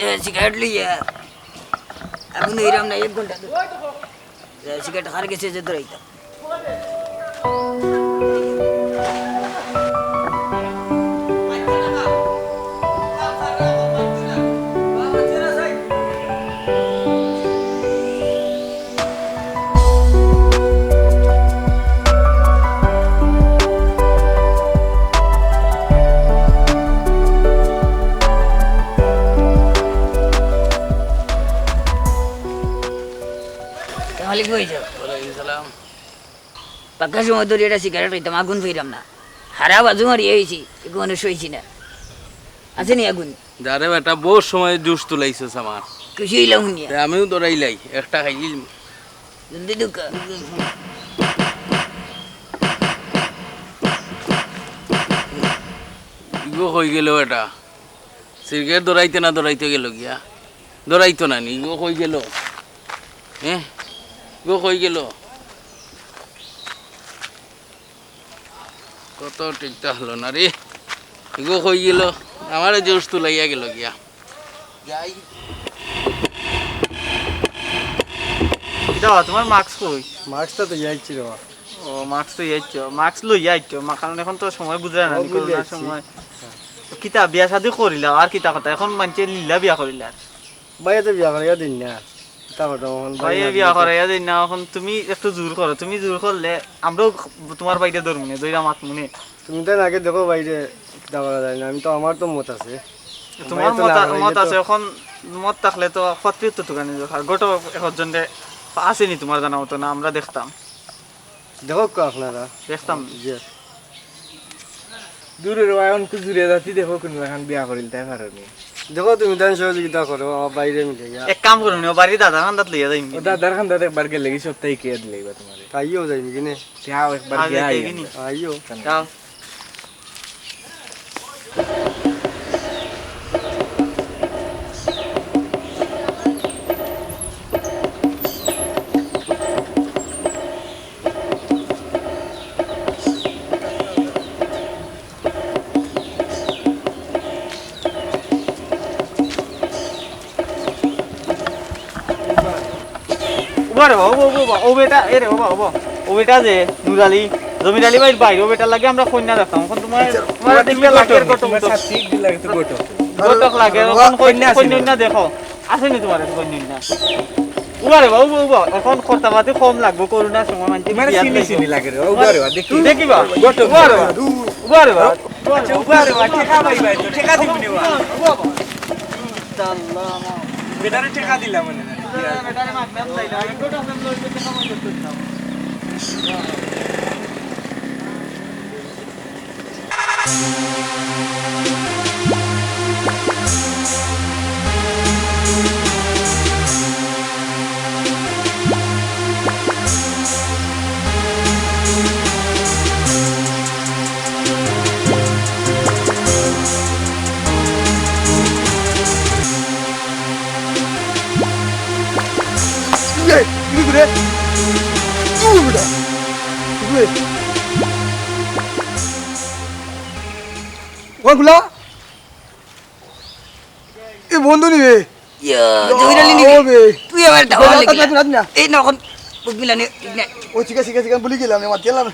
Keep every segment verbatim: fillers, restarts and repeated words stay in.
এ, সিগারেট লইয়া। আগুন হইরাম না, এক ঘন্টা ধরে। এ, সিগারেট হার গেছে যে ধরাইতাম। আসসালামু আলাইকুম ভাইসাব। ওয়ালাইকুম সালাম। পাক্কা সময় ধরি একটা সিগারেট খাইতাম, আগুন পাইরাম না। হারা বাজু মারি আইছি, এগু মানুষ পাইছি না। আছে নি আগুন? যারে বেটা, বহুত সময় জুস তুলাইছস আমার। খুশি হইলাম শুনিয়া। তে আমিও ধরাইলাই, একটা খাইলিম। জলদি ঢুকা। ইগো কই গেল বেটা? সিগারেট ধরাইতে না ধরাইতে গেল গিয়া? ধরাইতো না নি, ইগো কই গেল? হ্যাঁ, ইগো কই গেল? কত টিকটা হলো না রে, ইগো কই গেল? আমারে জুস তুলাইয়া গেল গিয়া। যাই। কিতা বা, তোমার মাস্ক কই? মাস্কটা তো ইয়াইছি রে বা। ও, মাস্ক তো ইয়াইছো, মাস্ক লইয়া আইছো, মা-, কারণ এখন তো সময় বুঝরা না, ও, নি, বুঝে করোনার আইছি। সময়। তো কিতা বিয়া শাদি করিলা, আর কিতা কথা? এখন মানষে লীলা বিয়া করিলা। ভাইয়ে তো বিয়া করাইয়া দিন না। কিতা কথা, এখন ভাইয়ে ভাইয়ে বিয়া করাইয়া দিন না, এখন তুমি একটু জোর করো, তুমি জোর করলে আমরাও তোমার বাইরে ধরমুনে, দইরা মাতমুনে। তুমি তাই আগে দেখো বাইরে কিতা করা যায় না, আমি তো, আমার তো মত আছে। তোমার বাইরে তো মত না আ-, করাইলে মত তো আছে, এখন মত থাকলে তো ফত্রিত তো গানি দরকার। গোটো একজনরে আছে নি তোমার জানা মতো না, আমরা দেখতাম। দেখো কো আপনারা। দেখতাম। জি। দূরে রে, এখন তো দূরে যাচ্ছি, দেখো কোন এখন বিয়া করিল তাই পারো নি। দেখো তুমি তাই সহযোগিতা করো, আমার বাইরে মিলে গিয়া। এক কাম করুন, ও বাড়ি দাদার কান্দাত লইয়া যাইমু। ও দাদার কান্দাত একবার গেলে কি সপ্তাহে কে দিলে বা তোমারে? তাইও যাইমু কিনে। যাও একবার আগে গিয়া কে আইও। কিনি? আইও। যাও। উবা রে বা, উবা, উবা, উবা, ও বেটা, এ রে, উবা, উবা। ও বেটা যে, নুর আলী, জমির আলী ভাইর ভাই, ও বেটার লাগি আমরা কইন্যা দেখতাম। এখন তোমার, আচ্ছা, তোমার তোমার দেখতে তুমি লাগে, ঘটক, কত তোমার ঘটক। সাথে একটু লাগে তো ঘটক। ঘটক লাগে, বাবা, এখন কই-, কইন্যা আছে কইন্যা না? না দেখো। আছে নি তোমার কইন্যা না? উবা রে বা, উবা, উবা। এখন খরচাপাতি কম লাগবো, করোনার সময় মানষে মানে বিয়াত চিনি লাগবো। চিনি লাগে রে, উবা রে বা, দেখি। দেখি বা? ঘটক। উবা রে বা, উবা রে বা। আচ্ছা, উবা রে বা, টেকা পাই ভাই তো, টেকা দিবি নি বা? বেটারে টেকা দিলাম মানে না। ওখান খোলা? এ বন্ধু নি রে? ইয়া, ইয়া, জহির আলী নি রে? ও বে। তুই আমার ধাওয়া না, লাগিলা। না, না, না। এই না, এখন বুঝবি না নি, না। ও, ঠিক আছে, ঠিক আছে, ঠিক আছে, ভুলি গেলাম, আমার গেলাম।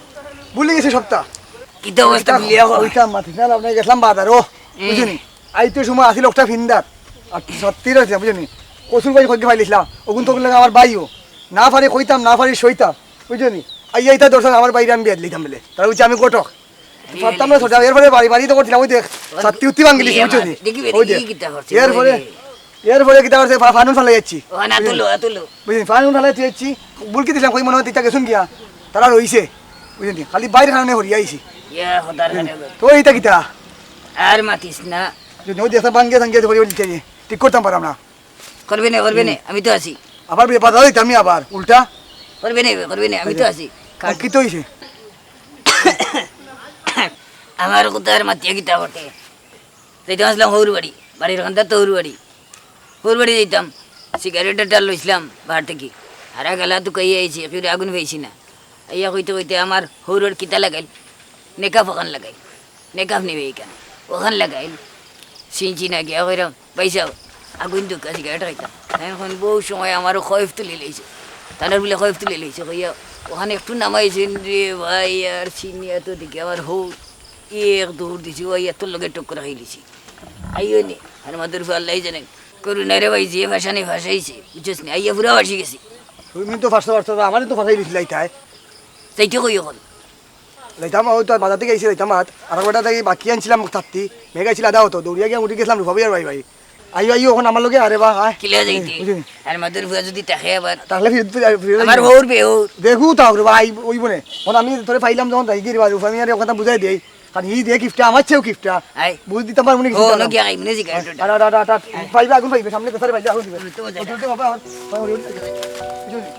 ভুলি গেছি সবটা। কিতা অবস্থা, কিতা মিলিয়া কর? কইতাম, মাতিস না, আমরা গেছিলাম বাজারো, হুম। বুঝলি? আইতে সময় আসিল একটা ফিন্দার। আর সত্যি রয়েছে, বুঝলি? কচুর গাছ খোঁজ ফাইলিছিলাম। ওগুন তো লাগে আমার ভাইও। না পারি কইতাম, না পারি সইতাম, বুঝলি? আইয়া ইতা দর্শন আমার বাইরে আমি বেদ লিতাম বলে। তারা বুঝছে আমি কটক। পারতাম না সোজা, এরপরে বাড়ি বাড়ি তো করছিলাম, ওই দেখ, ছাত্তি উত্তি ভাঙিলিছি, বুঝছো নি? দেখি বে, ওই দেখি দেখ। কিতা করছে, এরপরে, ওই রে। এরপরে কিতা করছে, ফা-, ফানুন ফালাই যাচ্ছি। ও, না, তুলো, তুলো। বুঝলি, ফানুন ফালাই যাচ্ছি, বুলকি দিছিলাম, কই মনে হয় তিতা গেছুন গিয়া, তারা রইছে, বুঝলি, খালি বাইরে কারণে হরিয়া আইছি। ইয়া, খোদার কারণে। তো এইটা কিতা? আর মাতিস না। যদি ওই দেশে ভাঙ্গে ভাঙ্গে হরিয়া ঠিক করতাম পারলাম না। করবে না, করবে না, হুম। আমি তো আছি। আবার বিয়ে বাধা দিতাম আমি আবার, উল্টা। করবে না, করবে না, আমি তো আচ্ছা। আছি। আর কি তো হইছে? আমার কথা আর মাতিয়া কিতা বটে? যাইতাম আসলাম হৌর বাড়ি, বাড়ির কান্দাত তো হৌর বাড়ি। হৌর বাড়ি যাইতাম, সিগারেট একটা লইছিলাম বাহার থাকি। হারা গালা তুকাইয়া আইছি, একেবারে আগুন পাইছি না। আইয়া কইতে কইতে আমার হৌরর কিতা লাগাইল, নেকা ফকান লাগাইল। মেকআপ নিবে ইখান। অখান লাগাইল। চিনছি না গিয়া কইরাম, "ভাইসাব, আগুন দুকা সিগারেট খাইতাম।" তাইন কইন, "বউত সময় আমারও খয়েফ তুলি লইছে।" তানর বুলে খয়েফ তুলি লইছে কইয়া, অখান একটু নামাইছইন রে ভাই, আর চিনিয়া তো দেখি আমার হউ এক দৌড় দিছি, অউ আইয়া তোর লগে টক্কর খাইলিছি। আইও নি, আর মাদুর ফুয়া আল্লায় জানে। করুণা রে ভাই, যে ফাঁসানি ফাঁসাইছে, বুঝছস নি? আইয়া পুরা ফাঁসি গেছি। তুমি তো ফাঁসতে পারছো না, আমারে তো ফাঁসাই দিছিলায় তাই। যাইতে কই অখন? যাইতাম, অউ তো বাজার থাকি আইছি, যাইতাম আত। আর বেটা থাকি বাকি আনছিলাম থাকতি, মেঘ আইছিল আধা অতো, দৌড়িয়া গিয়া উঠি গেছিলাম রূপা ভাইয়ার বাড়ি। আইও, আইও, অখন আমার লগে আরে বা, আয়। কিলা যাইতে? বুঝলি? আর মাদুর ফুয়া যদি থাকে আবার। তাহলে ফিরত ফিরে, ফিরে আমার যাইতে। হউর বে হউর। দেখু তাও রে ভাই, অইবো নে। অখন আমি তোরে পাইলাম যখন যাইগি রে ভাই, রূপা মিয়ারে অউ কথা বুঝাই দেই। কারণ ই দে গিফটটা, আমার চেয়েও গিফটটা। আয়। বুঝ দিতাম পারমু নি ও, কিছু অনো না। গিয়া খাইমু নি সিগারেট ওটা। আরে, আরে, আরে, আরে, পাইবা, আগুন পাইবে, সামনে তো সারে পাইবা, আগুন দিবে। তো, তো, তো, বাবা, আমার, আমার, আমার,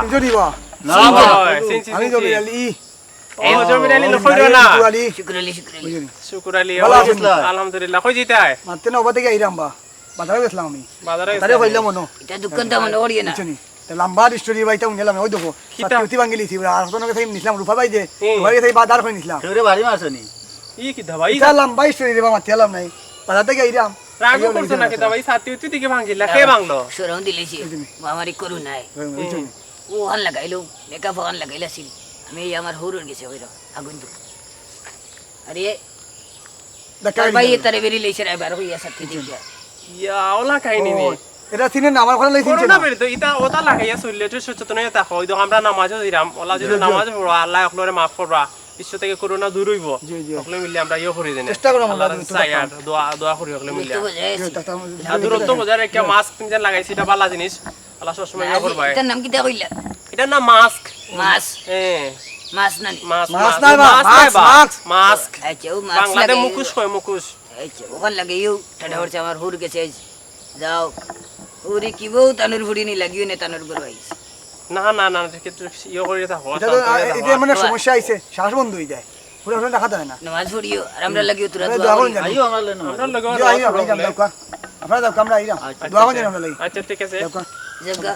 চিনছো নি বা? না চিনছি। ভাই, চিনছি, আমি চিনছি। জমির আলী। ও, জমির আলী, ও, লক্ষ্য না। শুকুর আলী। শুকুর আলী, শুকুর আলী। বুঝলি? শুকুর আলী, ভালা আছইন? আলহামদুলিল্লাহ। কই যাইতায়? মাত্র না, ওবা থাকি আইরাম বা। বাজারে গেছিলাম আমি। বাজারে বাজারে গেছিলাম। কইলাম মনো। ইটা দোকানটা মনো করিয়ে না। বুঝছো নি? তে লম্বা story বা, ইটা হুনলাম, ওই দেখো, কিতা? ছাতি উতি ভাঙি লিছি, আর হতন গেছে নিছিলাম, রূপা ভাই দে, হুম। রূপা ভাই দে, বাজার কই নিছিলাম। কেউরে বাড়ি মারছো নি? ই কিতা ভাই? ইটা লম্বা story রে বা, মাতিয়ালাম নাই। বাজার থাকি আইরাম। রাগও আইয়া করছো বলে নাকি? তা ভাই, ছাতি উতি দিকে ভাঙিলা, কে ভাঙলো? সরম দিলেছি, বুঝলি? মামারি করু নাই। হুম, বুঝছো নি? ও অখান লাগাইলো, মেকআপ অখান লাগাইলা ছিল। আমি এই আমার হউরর গেছে ওই রকম, আগুন তো। আরে, দেখা তার ভাই গেল। এ তারে বেরি লইছে রে, বার হইয়া সাথে দেখিয়া। ইয়া, ওলা কাহিনী ও, নি। এটা চিনে না, আমার ঘরে লইছে করোনা না। বেরি তো, ইতা ওটা লাগাইয়া চললে, একটু সচেতন হইয়া থাকো। ওই দেখো, আমরা নামাজও দিলাম, ওলা যদি জি, জি। নামাজ পড়ো, আল্লাহ অকলরে মাফ করবা, বিশ্ব থেকে করোনা দূর হইব। জি, জি। সকলে মিলে আমরা ইয়ে করি দেন। চেষ্টা করো, আমরা আল্লাহর দূরত্ব চাই আর থাকতাম। দোয়া, দোয়া করি সকলে মিলে। দূরত্ব বজায় জি, রাখছি। থাকতাম। আর দূরত্ব বজায় রেখে মাস্ক তুমি যে লাগাইছি, এটা ভালা জিনিস। আল্লাহ সবসময় ইয়ে করবা। এটার নাম কিতা কইলা? এটার নাম মাস্ক। মাস্ক? হ্যাঁ। মাছ না নি? মাস্ক, মাছ মাস্ক। না বা, মাস্ক মাস্ক, না বা। মাস্ক। মাস্ক। আচ্ছা, ও মাস্ক বাংলাতে লাগাইও। মুখোশ কয়, মুখোশ। আচ্ছা, ওখান লাগাইও, ঠান্ডা পড়ছে আমার হুর গেছে আজ। যাও। হুরি কি বউ তানুর ফুড়ি নি লাগিও নে তানুর গরু আইস। না, না, না, ঠিক আছে, ইয়ে করে থাকো, এটা তো, শান্ত হয়ে আ, থাকো। এটা মানে সমস্যা আইছে, শ্বাস বন্ধ হয়ে যায়। পুরো ওখানে রাখা যায় না। নামাজ পড়িও, আর আমরা লাগিও তোরা আমরা দোয়া দোয়া করি। করি যান। আইও, আমার লগে নামাজ। আমরা লগে দোয়া আইও, আমরা যান, দোয়া। আপনারা যাও, আমরা আইরাম। আচ্ছা, দোয়া করি আমরা লাগি। আচ্ছা, ঠিক আছে। যাও, যাও।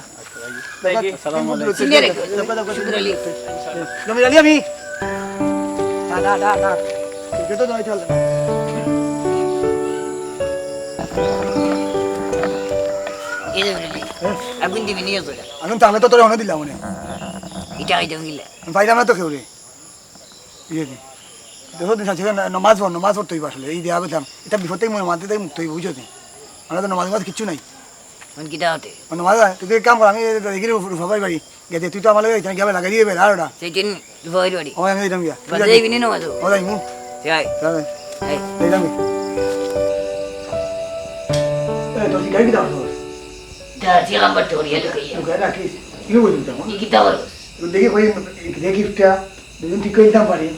দেখি। আসসালামু আলাইকুম। চিনে রেখো। যাও, যাও, যাও। শুকুর আলী। জমির আলী আমি। না, না, না, না। এটা তো দোয়াইতে পারলে না। এই জমির আলী। হ্যাঁ? আগুন দিবি নিয়ে চলে। আগুন তাহলে তো তোরে অনে দিলাম, অনে। এটা খাইতে গিলা। আমি পাইলাম না তো কেউ রে। ইয়ে দি। দেখো দিন সাথে না-, নমাজ পড়, নমাজ পড়তে হইব আসলে। এই দেয়া বললাম, এটা বিপদ থেকে মনে মানতে তাই মুক্ত হইব, বুঝছো তুমি? আমরা তো নমাজ, নমাজ কিচ্ছু নাই। এখন কিতা হতে? আর নমাজ, তুই এক কাম কর, আমি এদিকে রূপ-, রূপা ভাই বাড়ি। গেছে, তুই তো আমার লগে এখানে গিয়ে লাগাই দিয়ে বেড়া আর ওটা। সেই দিন রূপা ভাই বাড়ি। ও, আমি যাইতাম গিয়া। তুই বাদে যাবি? যাইবি নি নমাজ? ও, যাইমু। যাই। যাই। এই। যাইতাম গিয়া। এ, তোর কি গাড়ি কিতা হলো? যা, যে কাম করতে করি, এলো কইয়া। তুই গাড়ি রাখিস। কি বলছিস তখন? কি কিতা করস? দেখি কই, দেখি গিফটটা। দুজন ঠিক করে দিতাম পারি।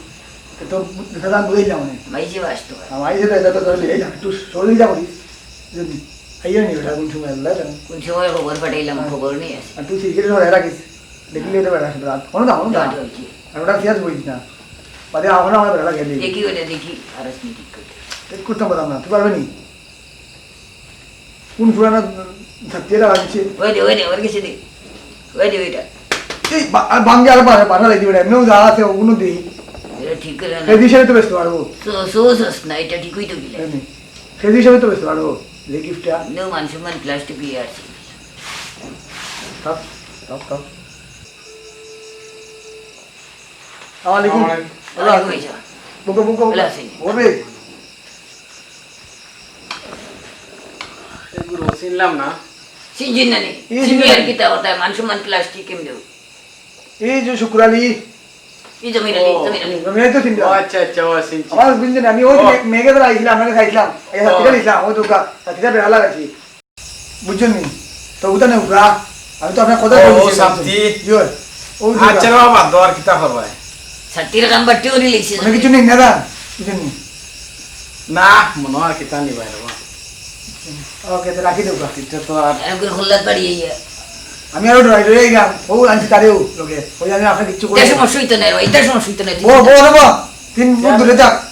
তো, তো, দুটা দাম বলেই যাও না। মাইজে বাস তো। আমার এই যে এটা তো ধরে এই একটু সহযোগিতা করি। যদি আইয়া নি ওটা কোন সময় আল্লাহ জানে। কোন সময় খবর পাঠাইলাম, হ্যাঁ। খবর নেই আছে। আর তুই সিগারেট ধরে রাখিস। দেখলি এটা বেড়া আসবে রাত। কোনো দাম, কোনো দাম। যা, যা, যা। আর ওটা সিরিয়াস বলিস না। বাদে আমার, আমার বেড়া লাগে। দেখি ওটা দেখি, আর আসলে ঠিক করে। ঠিক করতাম পারলাম না। তুই পারবে নি? কোন পুরানা ছাত্রীরা আনছে? ওই দে, ওই দে, ওর গেছে দে। ওই দে, ওইটা। এই বা-, আর ভাঙ্গে আর বারে বাটা লাগি বেটা, এমনিও যা আছে ওগুলো দেই। এটা ঠিক করে না। কেজি হিসাবে তো বেচতে পারবো। সো, সো, সস না, এটা ঠিকই তো গিলা। এই নে। কেজি হিসাবে তো বেচতে পারবো, যে গিফটটা। নো মান সম্মান প্লাস্টিক দিয়ে আছে। থাক, থাক, থাক। আসসালামু আলাইকুম। আসসালামু আলাইকুম। ওয়ালাইকুম আসসালাম। বুকো, বুকো, বুকো। ভালো আছেন? ওরে। এগুলো চিনলাম না। চিনছেন না নি? এই চিনি চিনলাম। আর কিতা কথা, মান সম্মান প্লাস্টিক এমনিও। এই যে শুকুর আলী, এই জমির আলী, ও। জমির আলী। জমির আলী তো চিনলাম। ও আচ্ছা আচ্ছা, ও চিনছি। আমার বুঝছেন, আমি ওই যে ও। মে- মেঘে বেলা আইছিলাম, আপনার কাছে আইছিলাম, এই ও। ছাতিটা নিছিলাম, ওই দোকান ছাতিটা বেড়া লাগাইছি, বুঝছেন নি? তো ওটা নেই উগা, আমি তো আপনার কথা ও, বলছি, ও, শান্তি। জি হয়। ও দোকান। আচ্ছা রে বাবা, দোয়ার কিতা করবায়? ছাতির কাম বাটি উনি লিখছি। মানে কিছু নেই না, বুঝছেন নি? না, মনে হয় কিতা নিবায় রে বাবা। ওকে, তো রাখি দেবো। এটা তো আর এরকম খোল্লাত বাড়ি ইয়া। আমি আরো ডরাই ডরাই গেলাম, ও আনছি তারেও লোকে, ওই আমি আপনার কিচ্ছু করি এটা সমস্যা হইতো না, এটা সমস্যা হইতো না। বো বো বো, তিন ফুট দূরে থাক।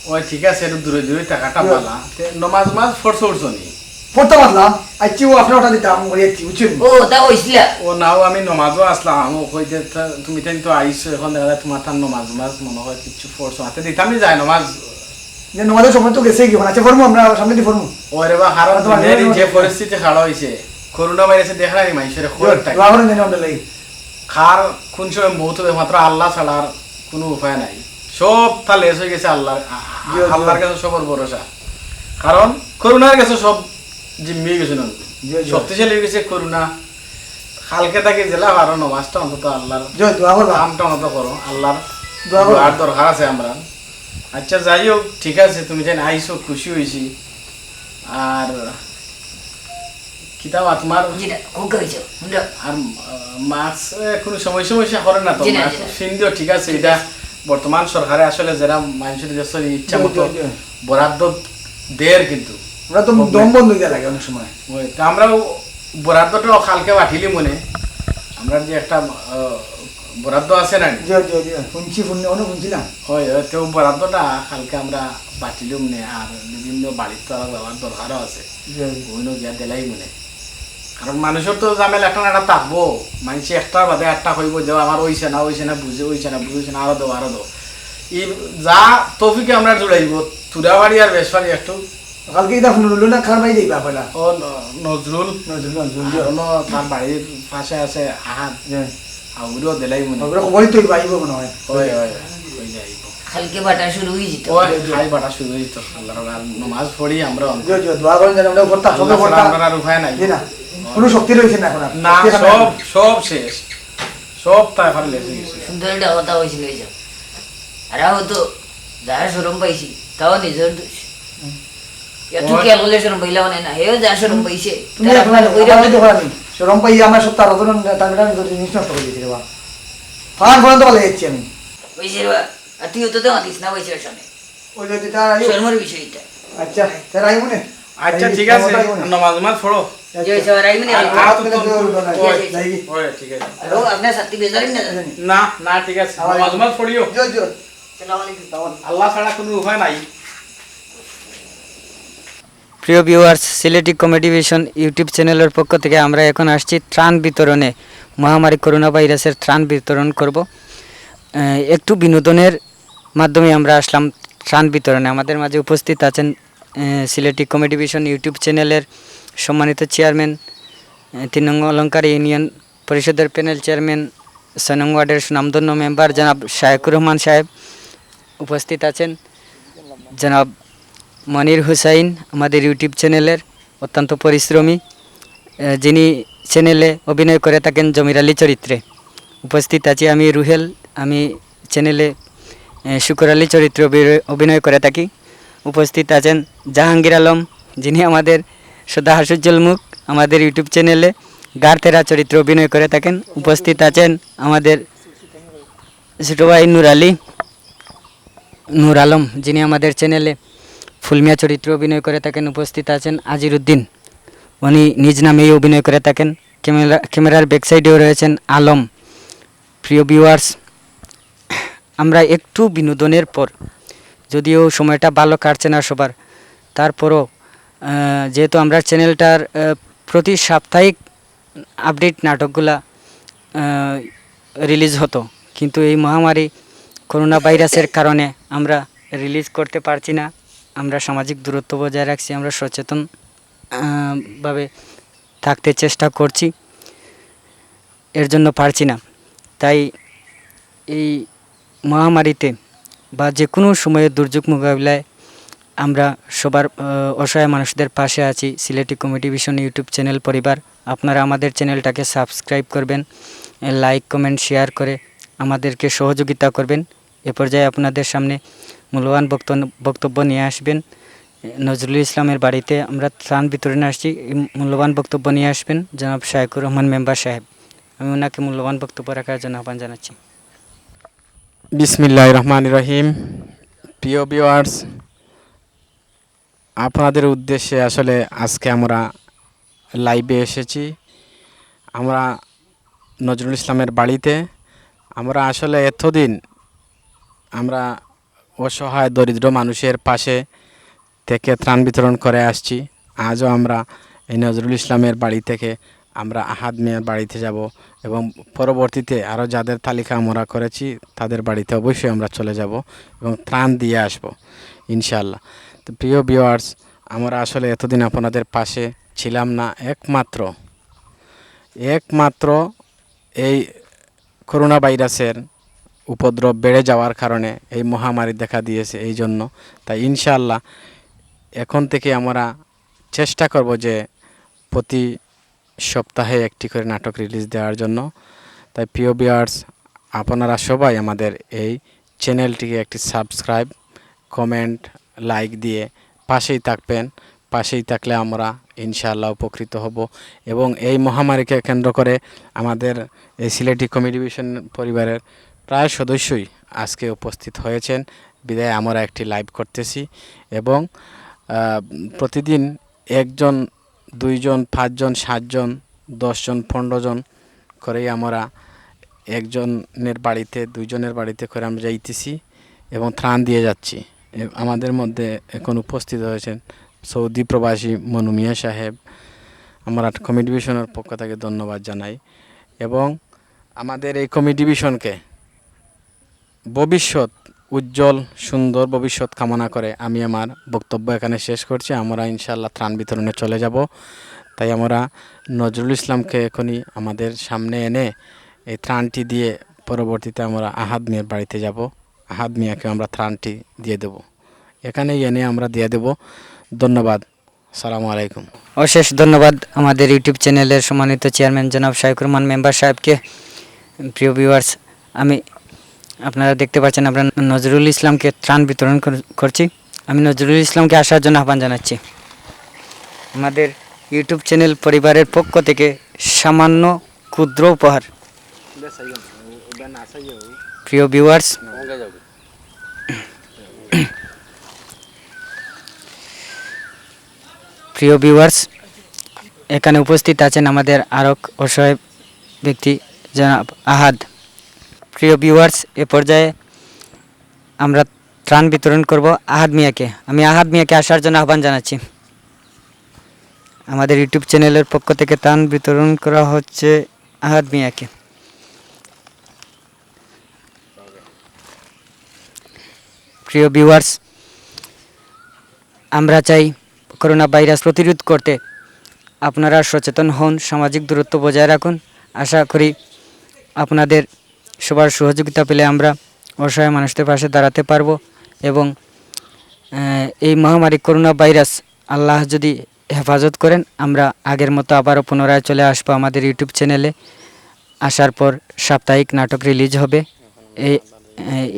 ওই ঠিক আছে, একটু দূরে দূরে থাকাটা ভালা। তে নমাজ মাজ ফরসে উঠছো নি? পড়তে পারলাম, আইছি ও আপনার ওটা দিতাম, ওই আইছি, বুঝছেন? ও, তা হইছিল। ও না, ও আমি নমাজও আসলাম, ও কইতে তা-, তুমি তাই তো আইছো, এখন দেখা যায় তোমার তার নমাজ মাজ মনে হয় কিচ্ছু ফরসো হাতে দিতামই যায় নমাজ। যে নমাজের সময় তো গেছে কি, আচ্ছা, ফরমু আমরা সামনে দিয়ে ফরমু। ওরে বা, কারণ আর তোমার দুনিয়ার এই নমাজ যে পড়তে। পরিস্থিতি খাড়া হইছে, করোনা ভাইরাসে দেখা নাই মানুষের খবরটা। দোয়া করেন যেন আমরা লাগি। কার কোন সময় মৌত হবে মাত্র আল্লাহ ছাড়া আর কোনো উপায় নাই। সব তা লেস হয়ে গেছে আল্লাহর, আ-, আ-, জি, জি। আল্লাহর কাছে সবর ভরসা। কারণ করোনার কাছে সব জিম্মি হয়ে গেছে না। জি, জি। শক্তিশালী হয়ে গেছে করোনা। কালকে তাকে জেলা আরো নমাজটা অন্তত আল্লাহর জি, দোয়া করবা। কামটা অন্তত করো। আল্লাহর দোয়া করো। দোয়ার দরকার আছে আমরা। আচ্ছা, যাই হোক, ঠিক আছে, তুমি যেন আইছো, খুশি হইছি। আর কিতাবা তোমার জি না, খুব হয়েছে। হুনলো? আর, আহ, মাছ, এ, কোনো সমস্যা সমস্যা করে না তো? জি না, মাছ জি না। সিন্ধিও ঠিক আছে, এটা বর্তমান সরকারে আসলে যারা মানুষের দেশের ইচ্ছা জি, মতো জি, জি। বরাদ্দ দের কিন্তু। আমরা তো Government। দম বন্ধ হয়ে যায় লাগে অনেক সময়। ওই, তা আমরাও বরাদ্দটা কালকে পাঠিলি মনে, আমরা যে একটা, আহ, বরাদ্দ আছে না? জি, জি, জি, শুনছি, শুনলে, অনেক শুনছিলাম। ওই, ওই, তো বরাদ্দটা কালকে আমরা পাঠিলুম নে, আর বিভিন্ন বাড়ির তো আরো যাওয়ার দরকারও আছে। জি, জি। ওইনো গিয়া দিলাই মনে। কারণ মানুষের তো ঝামেলা একটা না একটা থাকবো। মানুষে একটার বাদে একটা কইবো যে, "আমার ওইছে না, ওইছে না, বুঝে ওইছে না, বুঝে ওইছে না, আরো দেও, আরো দেও।" এই যা তৌফিকে আমরা জুড়াইবো, তুরাবাড়ি আর বেশবাড়ি একটু। কালকে এটা শুনলো না, খারাপ হয়ে যাইবা পয়লা। ও ন-, নজরুল, নজরুল, নজরুল, জি। আর অন্য তার বাড়ির পাশে আছে আহান, জি। আউরও দিলাই মনে। ওগুলো খবরই তো আইবো, আইবো মনে হয়। ওই, ওই, ওই যাইবো। কালকে বাটা শুরু হয়ে যেত। ওই, খাই বাটা শুরু হইতো। আল্লাহর আর নমাজ পড়ি আমরা অন-, জি, জি, দোয়া করেন যেন আমরা করতাম, সবে আল্লাহ ছাড়া করতাম। আমরা আর উপায় নাই। জি না, কোনো শক্তি রয়েছে না এখন আর। না, শক্তি হারানো। সব, সব শেষ। সব তাই ফারে লেসে গেছে। সুন্দর একটা কথা হয়েছিল এই যে। আর হয়তো যা শরম পাইছি, তাও নিজের দোষ। একটু ওই। খেয়াল করলে শরম পাইলা মানে না, হেও যা শরম পাইছে। তুমি তার এখন আপনার ওই আমার রকম মধ্যে করা নেই। শরম পাই আমার সব তার ওজন, তার বেটা আমি জিনিস নষ্ট করে দিয়েছি রে বা। ফান ফান তো ভালো যাচ্ছি আমি। ওই যে বা, আর তুই তো দেওয়া দিস না, ওই যে সামনে। ওই যে তার আয়ু। শরমের বিষয় এটা। আচ্ছা, তার আয়ু মনে? আচ্ছা, এই ঠিক যে আছে, আমার আয়ু মনে? নমাজ মাজ পড়ো। আচ্ছা। যে ওই সবার আইবি না, আর, আইবি। আর আর তো তাহলে তোর তো কোনো দরকার নাই। ওই, যাই কি? ওই, ঠিক আছে। আর ও আপনার সাথে বেজারিন না জানি। না, না, ঠিক আছে। আমার নমাজ মাজ পড়িও। জোর, জোর। সালাম আলাইকুম। আল্লাহ ছাড়া কোনো উপায় নাই। প্রিয় ভিউয়ার্স, সিলেটি কমেডি ভিশন ইউটিউব চ্যানেলের পক্ষ থেকে আমরা এখন আসছি ত্রাণ বিতরণে। মহামারী করোনা ভাইরাসের ত্রাণ বিতরণ করব। আহ, একটু বিনোদনের মাধ্যমে আমরা আসলাম ত্রাণ বিতরণে। আমাদের মাঝে উপস্থিত আছেন, আহ, সিলেটি কমেডি ভিশন ইউটিউব চ্যানেলের সম্মানিত চেয়ারম্যান, আহ, তিন নং অলংকার ইউনিয়ন পরিষদের প্যানেল চেয়ারম্যান, ছয় নং ওয়ার্ডের সুনামধন্য মেম্বার জনাব শায়কুর রহমান সাহেব উপস্থিত আছেন, জনাব মনির হুসাইন আমাদের ইউটিউব চ্যানেলের অত্যন্ত পরিশ্রমী, আহ, যিনি চ্যানেলে অভিনয় করে থাকেন জমির আলী চরিত্রে। উপস্থিত আছি আমি রুহেল, আমি চ্যানেলে, আহ, শুকুর আলী চরিত্রে অভি-, অভিনয় করে থাকি। উপস্থিত আছেন জাহাঙ্গীর আলম, যিনি আমাদের সদা হাস্যোজ্জ্বল মুখ, আমাদের ইউটিউব চ্যানেলে গারতেরা চরিত্রে অভিনয় করে থাকেন। উপস্থিত আছেন আমাদের ছোট ভাই নূর আলী, নূর আলম, যিনি আমাদের চ্যানেলে ফুলমিয়া চরিত্রে অভিনয় করে থাকেন। উপস্থিত আছেন আজির উদ্দিন, উনি নিজ নামেই অভিনয় করে থাকেন। ক্যামেরা, ক্যামেরার ব্যাক সাইডেও রয়েছেন আলম। প্রিয় ভিউয়ার্স, আমরা একটু বিনোদনের পর, যদিও সময়টা ভালো কাটছে না সবার, তারপরও, আহ, যেহেতু আমরা চ্যানেলটার, আহ, প্রতি সাপ্তাহিক আপডেট নাটকগুলা, আহ, রিলিজ হতো, কিন্তু এই মহামারী করোনা ভাইরাসের কারণে আমরা রিলিজ করতে পারছি না। আমরা সামাজিক দূরত্ব বজায় রাখছি, আমরা সচেতন, আহ, ভাবে থাকতে চেষ্টা করছি, এর জন্য পারছি না। তাই এই মহামারীতে বা যে কোনো সময়ে দুর্যোগ মোকাবিলায় আমরা সবার, আহ, অসহায় মানুষদের পাশে আছি। Sylheti comedy vision YouTube channel পরিবার, আপনারা আমাদের চ্যানেলটাকে সাবস্ক্রাইব করবেন, লাইক, কমেন্ট, শেয়ার করে আমাদেরকে সহযোগিতা করবেন। এ পর্যায়ে আপনাদের সামনে মূল্যবান বক্তন-, বক্তব্য নিয়ে আসবেন নজরুল ইসলামের বাড়িতে আমরা ত্রাণ বিতরণে আসছি। এই মূল্যবান বক্তব্য নিয়ে আসবেন জনাব শায়কুর রহমান মেম্বার সাহেব। আমি ওনাকে মূল্যবান বক্তব্য রাখার জন্য আহ্বান জানাচ্ছি। বিসমিল্লাহির রহমানির রহিম। প্রিয় ভিউয়ার্স, আপনাদের উদ্দেশ্যে আসলে আজকে আমরা লাইভে এসেছি। আমরা নজরুল ইসলামের বাড়িতে, আমরা আসলে এতদিন আমরা অসহায় দরিদ্র মানুষের পাশে থেকে ত্রাণ বিতরণ করে আসছি। আজও আমরা এই নজরুল ইসলামের বাড়ি থেকে আমরা আহাদ মিয়ার বাড়িতে যাব এবং পরবর্তীতে আরও যাদের তালিকা আমরা করেছি তাদের বাড়িতে অবশ্যই আমরা চলে যাব এবং ত্রাণ দিয়ে আসব ইনশাআল্লাহ। তো প্রিয় ভিউয়ার্স, আমরা আসলে এতদিন আপনাদের পাশে ছিলাম না, একমাত্র একমাত্র এই করোনা ভাইরাসের উপদ্রব বেড়ে যাওয়ার কারণে এই মহামারী দেখা দিয়েছে এই জন্য। তাই ইনশাআল্লাহ এখন থেকে আমরা চেষ্টা করব যে প্রতি সপ্তাহে একটি করে নাটক রিলিজ দেওয়ার জন্য। তাই প্রিয় ভিউয়ার্স, আপনারা সবাই আমাদের এই চ্যানেলটিকে একটি সাবস্ক্রাইব, কমেন্ট, লাইক দিয়ে পাশেই থাকবেন। পাশেই থাকলে আমরা ইনশাআল্লাহ উপকৃত হব। এবং এই মহামারীকে কেন্দ্র করে আমাদের এই সিলেটি কমেডি ভিশন পরিবারের প্রায় সদস্যই আজকে উপস্থিত হয়েছেন, বিধায় আমরা একটি লাইভ করতেছি। এবং আহ, প্রতিদিন একজন, দুইজন, পাঁচজন, সাতজন, দশজন, পনেরো জন করেই আমরা একজনের বাড়িতে, দুইজনের বাড়িতে করে আমরা যাইতেছি এবং ত্রাণ দিয়ে যাচ্ছি। এ-, আমাদের মধ্যে এখন উপস্থিত হয়েছেন সৌদি প্রবাসী মনু মিয়া সাহেব। আমরা কমেডি ভিশনের পক্ষ থেকে ধন্যবাদ জানাই এবং আমাদের এই কমেডি ভিশনকে ভবিষ্যৎ, উজ্জ্বল সুন্দর ভবিষ্যৎ কামনা করে আমি আমার বক্তব্য এখানে শেষ করছি। আমরা ইনশাআল্লাহ ত্রাণ বিতরণে চলে যাব। তাই আমরা নজরুল ইসলামকে এখনই আমাদের সামনে এনে এই ত্রাণটি দিয়ে পরবর্তীতে আমরা আহাদ মিয়ার বাড়িতে যাব। আহাদ মিয়াকে আমরা ত্রাণটি দিয়ে দেব, এখানেই এনে আমরা দিয়ে দেব। ধন্যবাদ। সালামু আলাইকুম। অশেষ ধন্যবাদ আমাদের ইউটিউব চ্যানেলের সম্মানিত চেয়ারম্যান জনাব শাইকুর রহমান মেম্বার সাহেবকে। প্রিয় ভিউয়ার্স, আমি, আপনারা দেখতে পাচ্ছেন আমরা নজরুল ইসলামকে ত্রাণ বিতরণ কর-, করছি। আমি নজরুল ইসলামকে আসার জন্য আহ্বান জানাচ্ছি। আমাদের ইউটিউব চ্যানেল পরিবারের পক্ষ থেকে সামান্য ক্ষুদ্র উপহার। প্রিয় ভিউয়ার্স, প্রিয় ভিউয়ার্স, এখানে উপস্থিত আছেন আমাদের আরক অসহায় ব্যক্তি জনাব আহাদ। প্রিয় ভিউয়ার্স, এ পর্যায়ে আমরা ত্রাণ বিতরণ করব আহাদ মিয়াকে। আমি আহাদ মিয়াকে আসার জন্য আহ্বান জানাচ্ছি। আমাদের ইউটিউব চ্যানেলের পক্ষ থেকে ত্রাণ বিতরণ করা হচ্ছে আহাদ মিয়াকে। প্রিয় ভিউয়ার্স, আমরা চাই করোনা ভাইরাস প্রতিরোধ করতে আপনারা সচেতন হন, সামাজিক দূরত্ব বজায় রাখুন। আশা করি আপনাদের সবার সহযোগিতা পেলে আমরা অসহায় মানুষদের পাশে দাঁড়াতে পারবো এবং, আহ, এই মহামারী করোনা ভাইরাস আল্লাহ যদি হেফাজত করেন, আমরা আগের মতো আবারও পুনরায় চলে আসবো আমাদের ইউটিউব চ্যানেলে। আসার পর সাপ্তাহিক নাটক রিলিজ হবে। এই,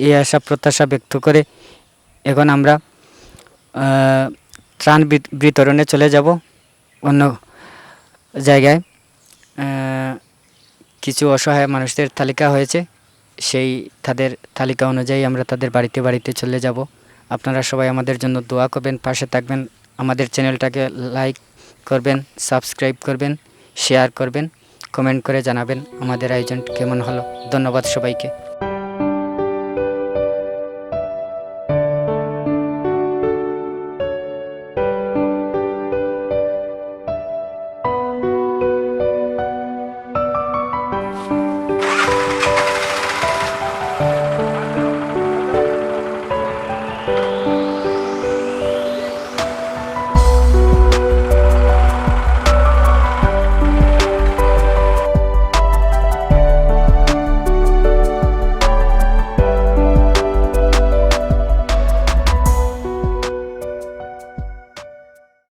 এই আশা প্রত্যাশা ব্যক্ত করে এখন আমরা, আহ, ত্রাণ বিত-, বিতরণে চলে যাব অন্য জায়গায়। আহ, কিছু অসহায় মানুষদের তালিকা হয়েছে, সেই তাদের তালিকা অনুযায়ী আমরা তাদের বাড়িতে বাড়িতে চলে যাব। আপনারা সবাই আমাদের জন্য দোয়া করবেন, পাশে থাকবেন, আমাদের চ্যানেলটাকে লাইক করবেন, সাবস্ক্রাইব করবেন, শেয়ার করবেন, কমেন্ট করে জানাবেন আমাদের আয়োজন কেমন হলো। ধন্যবাদ সবাইকে।